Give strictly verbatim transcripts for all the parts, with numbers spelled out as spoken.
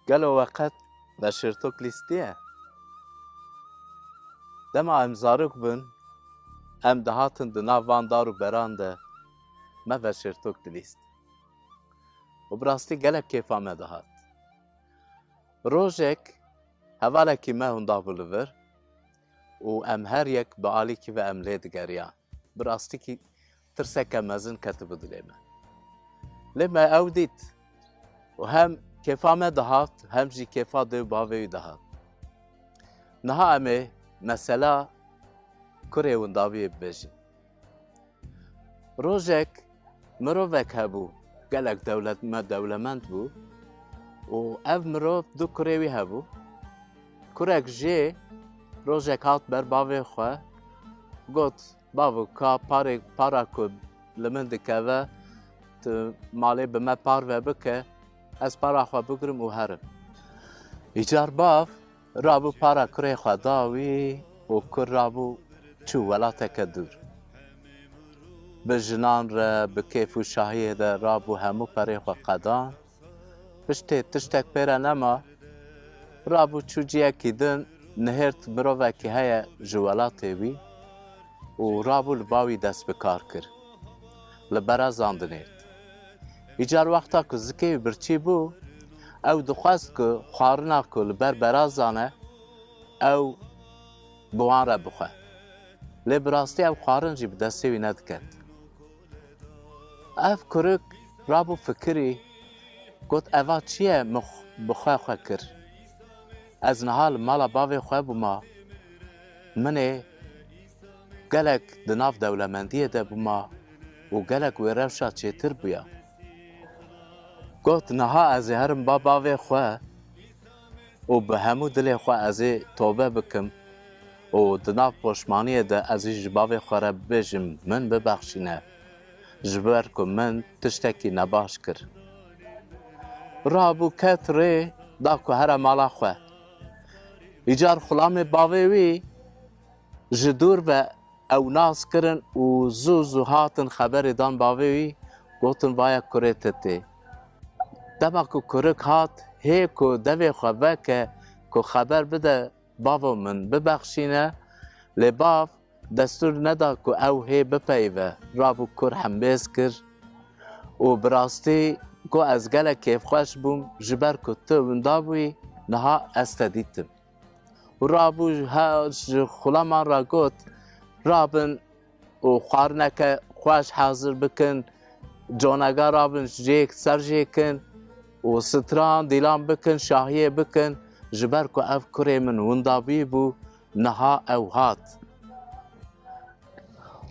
Gelo we qet veşêrtok lîstiye? Dema em zarok bûn, em dihatin di nav van dar û beran de me veşêrtok dilîst. Û bi rastî gelek kêfa me dihat. Rojek hevalekî me hundax bû li vir û em her yek bi alîkî ve em lê digeriyan. Bi rastîkî tirseke mezin ketibû dilê me. Lê me ew dît û hem kêfa me dihat, hem jî kêfa dê û bavê wî dihat. Niha em ê mesela kurê windaviyê bibêjin. Rojek mirovek hebû, gelek dewlet-, me-, dewlemend bû û ev mirov du kurê wî hebû. Kurek jê rojek hat ber bavê xwe, got, "Bavo, ka parê, para ku li min dikeve, tu malê bi me parve bike, ez para xwe bigirim û herim." Îcar bav rabû para kurê xwe da wî û kur rabû çû welateke dûr. Bi jinan re, bi kêf û şahiyê de rabû hemû perê xwe qedan. Piştê tiştek pê re nema, rabû çû ciyekî din, nihêrt mirovekî heye ji welatê wî û rabû li ba wî dest bi kar kir. Li berazan dinêrt. Îcar wexta ku zikê wî birçî bû, ew dixwest ku xwarina ku li ber berazan e, ew bi wan re bixwe. Lê bi rastî ew xwarin jî bi destê wî nediket. Ev kurik rabû fikirî, got, "Eva çi ye min xw-, bi xwe xwe kir? Ez niha li mala bavê xwe bûma, min ê gelek di nav dewlemendiyê de bûma û gelek wê rewşa çêtir bûya." Got, "Niha ez ê herim ba bavê xwe û bi hemû dilê xwe ez ê tobe bikim û di nav poşmaniyê de ez ê ji bavê xwe re bibêjim, min bibexşîne, ji ber ku min tiştekî nebaş kir." Rabû ket rê, da ku here mala xwe. Îcar xulamê bavê wî ji dûr ve ew nas kirin û zû zû hatin xeberê dan bavê wî, gotin, "Vaya kurê te tê." Dema ku kurik hat, hê ku devê xwe veke ku xeber bide, "Bavo min, bibexşîne," lê bav destûr neda ku ew hê bipeyive, rabû kur hembêz kir û bi rastî got, "Ez gelek kêfxweş bûm, ji ber ku tu winda bûyî, niha ez te dîtim." Û rabû ji he-, ji xulaman re got, "Rabin û xwarineke xweş hazir bikin, conega rabin jê ser jê kin û stran dîlan bikin, şahiyê bikin, ji ber ku ev kurê min windabî bû, niha ew hat."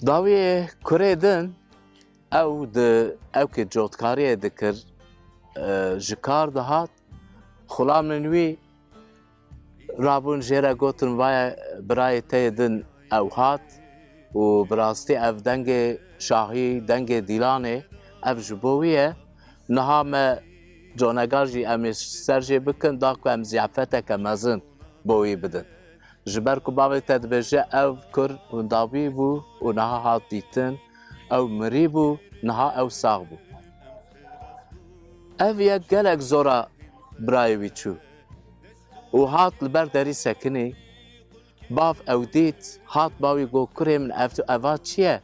Dawiyê kurê din ew di ewkê cotkariyê dikir, e, ji kar dihat, xulamên wî rabûn jê re gotin, "Vaye birayê te yê din ew hat û bi rastî ev dengê şahî, dengê dîlanê, ev ji bo wî ye. Niha me conega jî em ê ser jê bikin, da ku em ziyafeteke mezin bo wî bidin. Ji ber ku bavê te dibêje ev kur windabî bû û niha hat dîtin, ew mirî bû, niha ew sax bû." Ev yek gelek zora birayê wî çû û hat li ber derî sekinî. Bav ew dît, hat ba wî got, "Kurê min, ev, eva çi ye?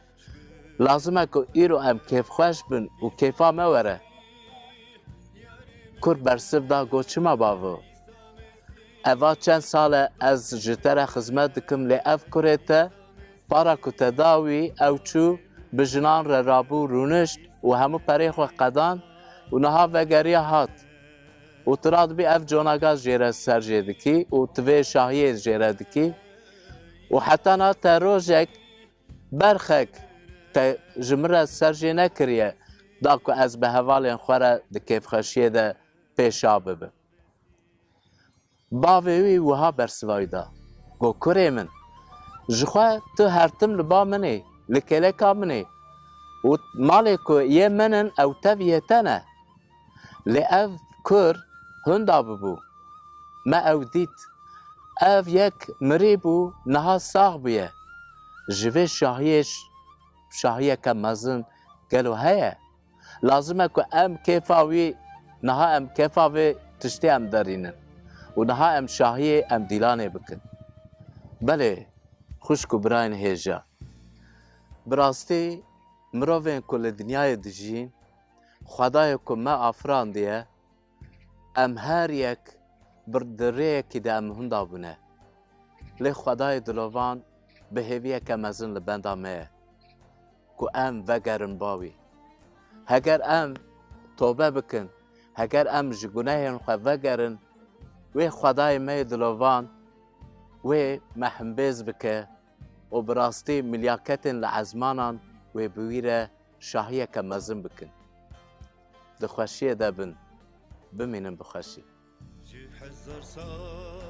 Lazim e ku îro em kêfxweş bin û kêfa me were." Kur bersiv da, got, "Çima bavo? Eva çend sal e ez ji te re xizmet dikim, lê ev kurê te, para ku te da wî, ew çû bi jinan re rabû, rûnişt û hemû perê xwe qedan û niha vegeriya hat. Û tu radibî ev conaga jê re ser jê dikî û tu vê şahiyê jê re dikî û heta na te rojek berxek te ji min re ser jê nekiriye, da ku ez bi hevalên xwe re di kêfxweşiyê de pêşa bibim." Bavê wî wiha bersiva wî da, got, "Kurê min, ji xwe tu her tim li ba min ê, li kêleka min ê û malê ku yê min in ew tev yê te ne. Lê ev kur hunda bibû. Me ew dît. Ev yek mirî bû, niha sax bûye. Ji vê şahiyê ş-, şahiyeke mezin gelo heye? Lazim e ku em kêfa wî, niha em kêfa vê tiştê em derînin. Û niha em şahiyê em dîlanê bikin. Belê, xwişk û birayên hêja. Bi rastî mirovên ku li dinyayê dijîn, Xwedayê ku me afirandiye, em her yek bir di rêyekî de em hunda bûne. Lê Xwedayê dilovan bi hêviyeke mezin li benda me ye ku em vegerin ba wî. Heger em tobe bikin, heger em ji gunehên xwe vegerin, wê Xwedayê me yê dilovan wê me hembêz bike û bi rastî milyaketên li ezmanan wê bi wî re şahiyeke mezin bikin. Di xweşiyê de bin, bimînin bi xweşî. Ji hezar sal